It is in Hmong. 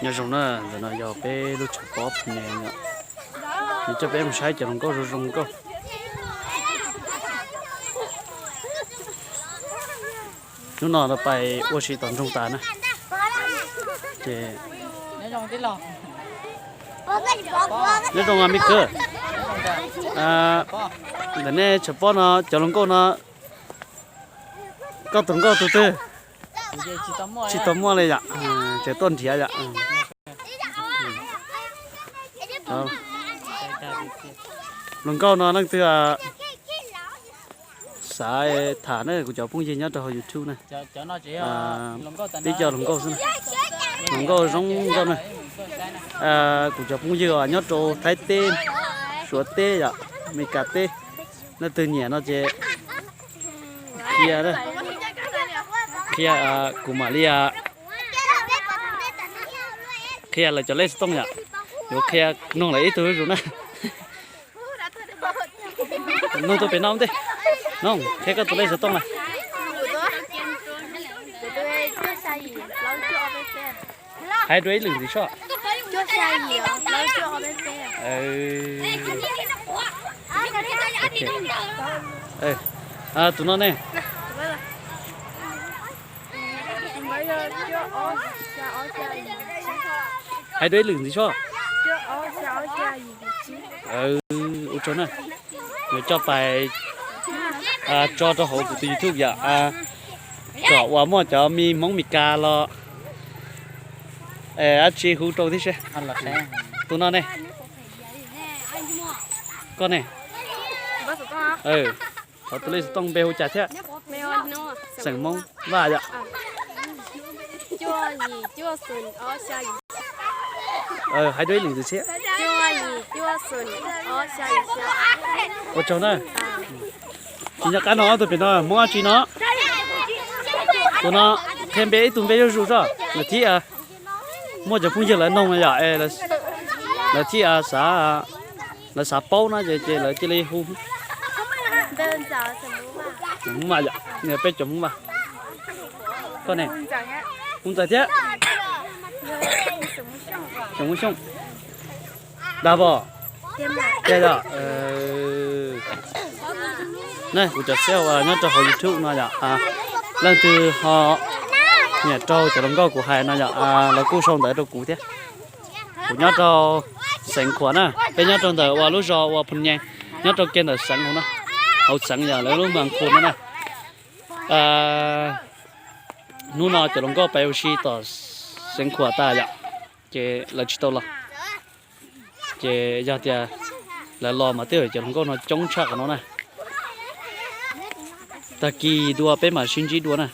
Nyob zoo na, ntawm no yog peb lub tshav pob ne, nws coj peb mus saib cov hluas nkauj zoo zoo nkauj. Hnub no pais ua si tom nroog tas na. Ces nyob zoo me kwv. Ntawm nej tshav pob no cov hluas nkauj no, koj tus nkauj tus twg? Tsis tau muaj li yom, tseem tuaj nrhiav yom. Hluas nkauj no leej twg xav tham na, kuv cov phooj ywg nyob rau hauv YouTube na. Tib co hluas nkauj xwb na, hluas nkauj zoo nkauj na. Kuv cov phooj ywg uas nyob rau Thaib teb, Suav teb yom, Amelikas teb, leej twg nyiam no ces qhia, qhia kuv mam li qhia lawv cov lej xov tooj yom. Yuav qhia noog lawv ib tug zuj zus na. Noog tuaj pem no ntej, noog qhia koj tus lej xov tooj na. Hais dua ib lwm ntxiv soj. Tus no ne? Hais dua ib lwm ntxiv soj. Ua tsaug na. Yuav coj pais tso rau hauv kuv tus YouTube yom, kom uas muaj cov me Hmoob Mes Kas los dab tsi hu rau tib si. Tus no ne? Koj ne? Thov tus lej xov tooj npe hu cas thiab? Xeem Hmoob Vaj yom. Hais dua ib lwm ntxiv thiab. Ua tsaug na. Tsis nco qab no ob tug pem no Hmoob dab tsi no? Tus no qhia npe ib tug npe zuj zus soj, lawv thiaj muaj cov phooj ywg lawv noog no yom, lawv thiaj xav, lawv xav paub na ces lawv cia li hu. Hmoob Vaj yom, peb cov Hmoob Vaj. Koj ne? Hmoob Ntxawm thiab. Xeem Hmoob Xyooj. Dag pom? Tiag yom. Na kuv cov xiab uas nyob rau hauv YouTube no yom, leej twg ho nyiam rau cov hluas nkauj kuv hais no yom, los kuj sau ntawv rau kuv thiab. Kuv nyob rau xeev Khuam na, peb nyob rau ntawm uas lub zos uas Phu Nyees, nyob rau kiag ntawm xeev no, hauv xeev yog lawv lub moos Khuam no na. Hnub no cov hluas nkauj pais ua si tom xeev Khuam tas yom, ces lawv tsis tau los. Ces yog tias lawv los mas twb yog cov hluas nkauj no coob tshaj qhov no na. Tag kis dua peb mam sib ntsib dua na.